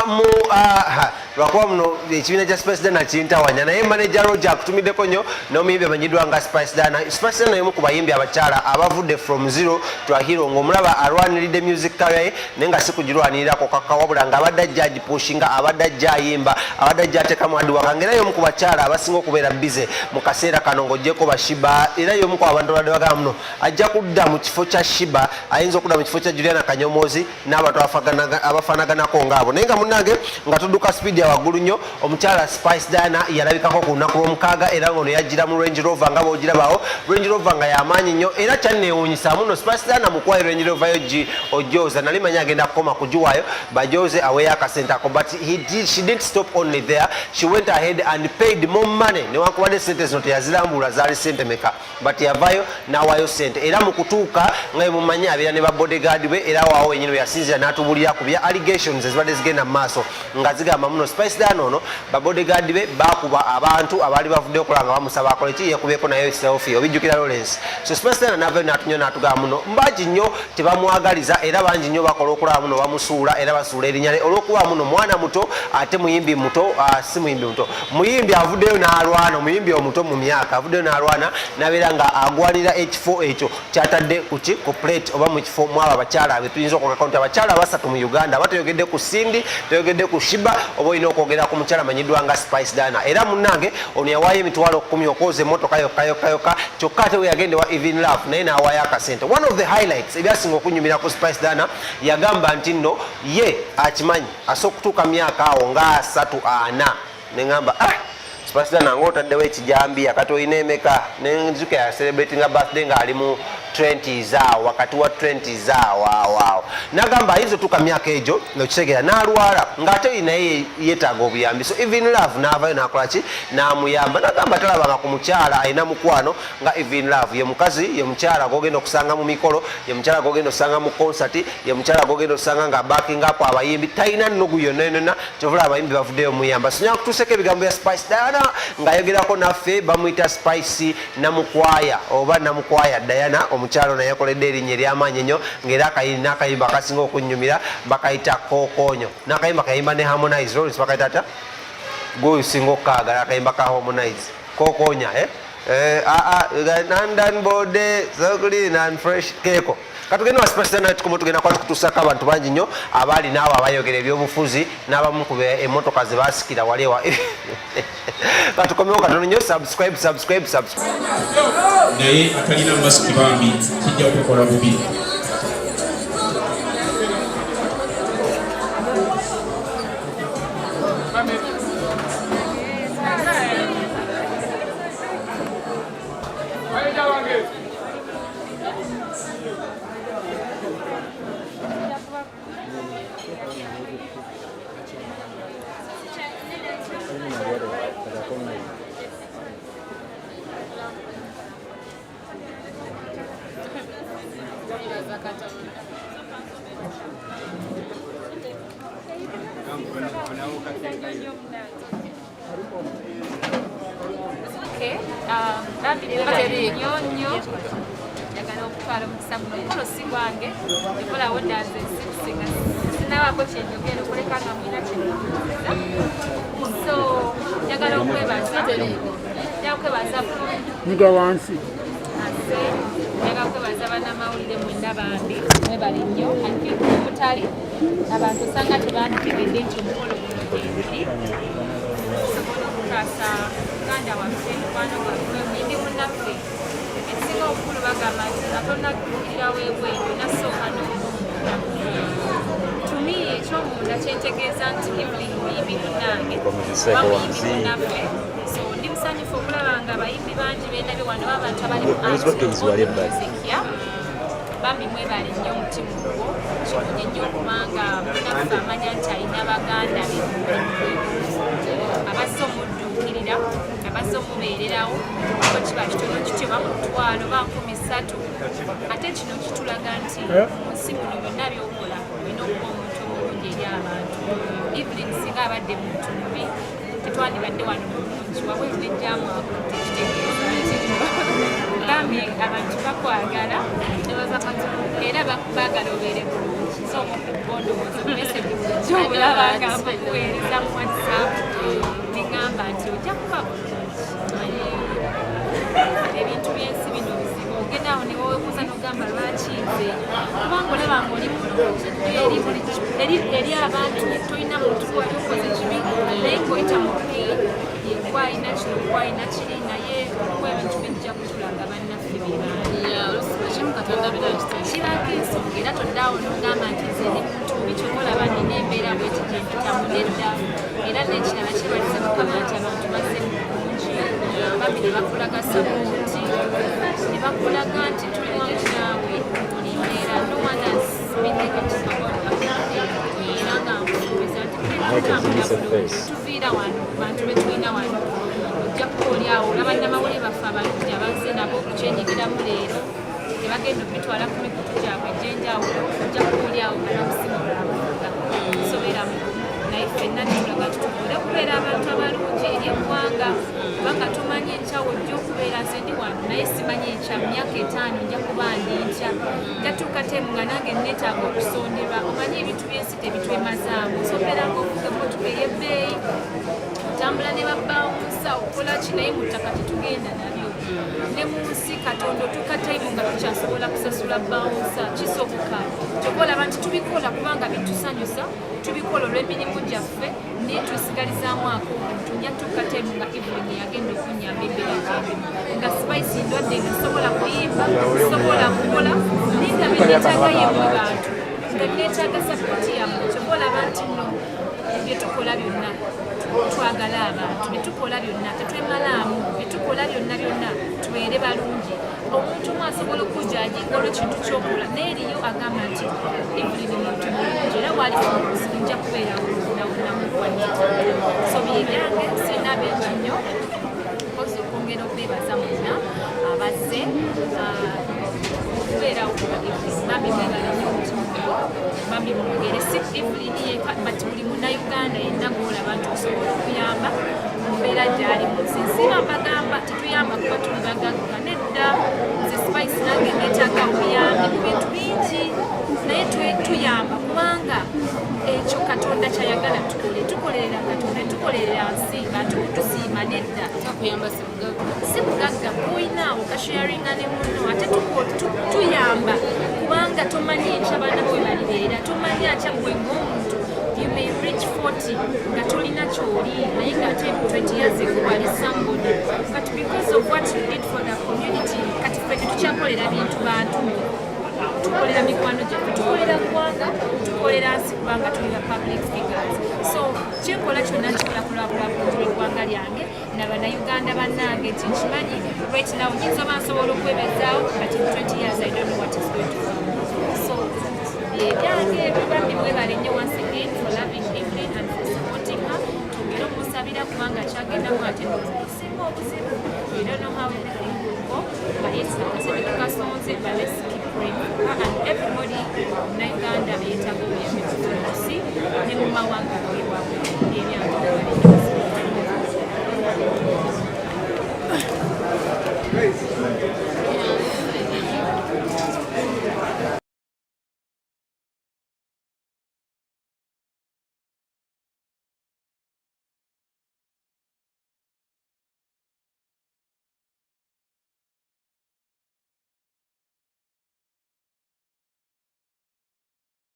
Mu lwakuba muno ekibiina kya Spice Diana kintawanya, naye manager Roger akutumiddeko nnyo n'omuyimbi amanyiddwa nga Spice Diana. Spice Diana y'omu ku bayimbi abakyala abavudde from zero to a hero, ng'omulaba alwaniridde music career ye, naye nga si kugirwanirirako kaka, wabula ng'abadde ajja agipushinga, abadde ajja ayimba, abadde ajja ateekamu adiwaka, ng'era y'omu ku bakyala abasinga okubeera busy mu kaseera kano ng'oggyeko ba Sheebah. Era y'omu ku abantu abadde bagamba muno ajja kudda mu kifo kya Sheebah, ayinza okudda mu kifo kya Juliana Kanyomozi n'abantu abafaanaganako ngaabo. Naye nga munnange, nga tudduka speed ya waggulu nnyo, omukyala Spice Diana yalabikako ku lunaku lw'omukaaga, era ng'ono yajjira mu Range Rover nga bw'ogirabawo, Range Rover nga y'amaanyi nnyo. Era kyanneewuunyisa muno, Spice Diana mukuwayo Range Rover yo gi ojooza, nali manyi agenda kukoma kugiwaayo bajoze aweeyo akasente ako, but she didn't stop only there, she went ahead and paid more money. Newankubadde sente zino teyazirambulula zaali sente meka, but yavayo n'awaayo sente. Era mu kutuuka, nga mumanyi abeera ne ba bodyguard be, era waawo wenyini we yasinzira n'atubulira ku bya allegations ezibadde zigenda mu maaso nga zigamba muno Spice Diana ono ba bodyguard be bakuba abantu abaali bavuddeyo okola nga bamusaba akole ki, yekubyeko naye selfie. Obijjukira, Lawrence? So Spice Diana n'avayo n'atunyo n'atugamba muno mbangi nnyo tebamwagaliza, era bangi nnyo bakola okulaba muno bamusuula, era basuula erinnya lye olw'okuba muno mwana muto ate muyimbi muto, si muyimbi muto, muyimbi avuddeyo n'alwana, omuyimbi omuto mu myaka avuddeyo n'alwana n'abeera nga agwanira ekifo ekyo kyatadde kuki ku plate oba mu kifo mwabo abakyala be tuyinza okwogako nti abakyala basatu mu Uganda, aba toyogedde ku Cindy, toyogedde ku Sheebah, oba olina okwogera ku mukyala amanyiddwa nga Spice Diana. Era munnange ono yawaayo 100,000 okwoza emmotoka yokka yokka yokka. Kyokka ate we yagenda wa Evelyn Love naye n'awaayo akasente. One of the highlights ebyasinga okunyumira ku Spice Diana, yagamba nti nno ye akimanyi asobola okutuuka myaka awo nga 34. Neŋŋamba, "Ah, Spice Diana, nga otaddewo ekijambiya, kati olina emeka?" Nenzuka ya celebratinga birthday ng'ali mu 20s awo, wakati wa 20s awo awo awo. Nagamba ayinza otuuka myaka egyo nokitegeera n'alwala ng'ate naye yeetaaga obuyambi. So Evelyn Love n'avayo n'akola ki, n'amuyamba. Nagamba talabanga ku mukyala alina mukwano nga Evelyn Love. Ye mukazi, ye mukyala gogenda okusanga mu mikolo, ye mukyala gogenda okusanga mu concert, ye mukyala gogenda okusanga nga backing up abayimbi, talina nnugu yonna yonna, kyovula abayimbi bavuddeyo muyamba. So nyakutuuseko ebigambo bya Spice Diana ng'ayogerako naffe. Bamuyita Spice Namukwaya oba Namukwaya Diana. Omukyalo naye yakoledde erinnya ery'amaanyi ennyo, ng'era n'akayimba akasinga okunyumira bakayita Kokonyo, n'akayimba kayimba ne Harmonize. Lawrence, bakayita ata gweosinga okukaagala akayimba ka Harmonize, Kokonya, eh? Eh, ah, ah, London body so clean and fresh, keko. Katugende wa Spice Diana tukomo, tugenda kwa tukutuusako abantu bangi nnyo abaali naawe abayogera ebyobufuzi n'abamu ku emmotoka ze baasikira wali ewa. Katukomewo katono nnyo. Subscribe, subscribe, subscribe. Naye atalina masiki bambi kijja kukola bubi. Okay, bambi mwebale nnyo nnyo. Njagala okutwala omukisa guno, omukolo si gwange, ekolawo ddanze sikusinga, sinabaako kyenjogera okuleka nga mulina kyemubuuziza. So njagala okwebaza, njagala okwebaza Nyiga wansi. Ase njagala kwebaza bannamawulire mwenna, bambi mwebale nnyo. I think mutali abantu osanga tebanditegedde nti omukolo guno gyeguli osobola okutaasa muganda waffe, mukwano gwaffe, muyimbi munnaffe. Ekisinga obukulu, bagamba nti nga tonnatuukirira weebweru, onasooka n'obwomunda. To me, ekyomunda kyentegeeza nti Evelyn muyimbi munnange oba muyimbi munnaffe. So ndi musanyufu okulaba nga abayimbi bangi bendabye wano, abantu abali mu art, music, yeah? Bambi mwebale nnyo omutima ogwo, kirungi nnyo okubanga munnaffe amanya nti alina baganda be abazze omudduukirira, abazze omubeererawo, ko kiba kitono kityo, bamutwalo ba 30,000. Ate kino kitulaga nti mu nsi muno byonna byokola olina okuba omuntu omulungi eri abantu. Evelyn singa abadde muntu mubi, tetwandibadde wano mulungi wabweru nejjamu akutte. Kitegeeza nti bambi abantu bakwagala era baagala obeere bulungi. Nze omu ku bo, ndowooza message bulijjo obulaba nga mbakuweereza mu WhatsApp, neŋŋamba nti ojja kuba bulungi. Manyi ebintu by'ensi bino bizibu, ogenda awo ne weebuuza n'ogamba lwaki nze, kubanga olaba ng'oli bulungi eri buli eri abantu, tolina muntu wali okoze kibi, naye ng'oyita mu pain, gwalina kino, gwalina kiri, naye waliwo ebintu bijja kutulaga bannaffe be baani. Kibako ensonga, era toddaawo n'ogamba nti nze ndi muntu mubi, kyova olaba nina embeera bweti gye mpitamu. Nedda. Era n'ekirala, kyebaliza Mukama nti abantu bazze mu bungi bambi ne bakulaga support, ne bakulaga nti tuli wamu naawe buli mbeera. No one has been negative about her, era nga nkusuubiza nti tutambula bulungi. Tuviira wano ku bantu betulina wano, ojja kuba oli awo olaba nnamawulire baffe abalungi abazze nabo okukyenyigiramu leero, tebagenda okubitwala ku mikutu gyabwe egy'enjawulo. Ojja kuba oli awo nga n'obusimu bwakuvuga sobeera mugumu, naye ffenna tetulaga tutukole okubeera abantu abalungi eri eggwanga, kubanga tomanyi enkya wojja okubeera. Nze ndi wano, naye simanyi enkya mu myaka 5 nja kuba ndi ntya. Njatuuka temu nga nange neetaaga okusonderwa. Omanyi ebintu by'ensi tebitwemazaamu, osobeera ngaovuga emmotoka ey'ebbeeyi, otambula ne babouncer, okola ki, naye mu ttaka tetugenda nabyo. Ne mu nsi Katonda otuuka time nga tukyasobola kusasula bouncer, kisoboka. Kyova olaba nti tubikola kubanga bitusanyusa, tubikola olw'emirimu gyaffe, naye twesigalizaamu ak'omuntu. Njatuuka time nga Evelyn yagenda okunyamba embeera gyendimu, nga Spice ndwadde, nga sobola kuyimba, sobola kukola, naye nga byeneetaaga yemmwe bantu, nga neetaaga support yammwe. Kyova olaba nti nno byetukola byonna twagala abantu, byetukola byonna tetwemalaamu, byetukola byonna byonna tubeere balungi. Omuntu omu asobola okujajinga olw'ekintu kyokola, naye eriyo agamba nti Evelyn muntu mulungi, era wali obuzibu nja kubeerawo nawonamuwanyeetaagira. So byebyange, sirina bingi nnyo, mpozi okwongera okwebaza mwenna abazze okubeerawo kuba Evelyn. Bambi mwebale nnyo omutima ogwo, bambi mwongere. Si Evelyn yekka, but buli Munnayuganda yenna gwolaba nti osobola okuyamba mu mbeera gy'ali mu nsi. Nsiba mbagamba tetuyamba kuba tuli bagagga, nedda. Nze Spice nange neetaaga obuyambi mu bintu bingi, naye tuyamba kubanga ekyo Katonda kyayagala tukole. Tukolerera Katonda, tukolerera nsi, bantu kutusiima, nedda. Si bugagga bwolinaawo, kasharinga ne muno. Ate tuyamba kubanga tomanyi enkya baana bwe balibeera, tomanyi atya gwe ng'omuntu. You may reach 40 nga tolina kyoli, naye ng'ate 20 years ago wali somebody, but because of what you did for the community. Kati ffe tetukyakolera bintu bantu, tukolera mikwano gyaffe, tukolera ggwanga, tukolera nsi, kubanga tuli ba public figures. So kyenkola kyonna nkikola kulwabula bulungi lw'eggwanga lyange nabannayuganda bannange, nti nkimanyi right now nyinza oba nsobola okwebezaawo, but in 20 years I don't know what is going to come. So byebyange ebyo. Bambi mwebale nnyo once.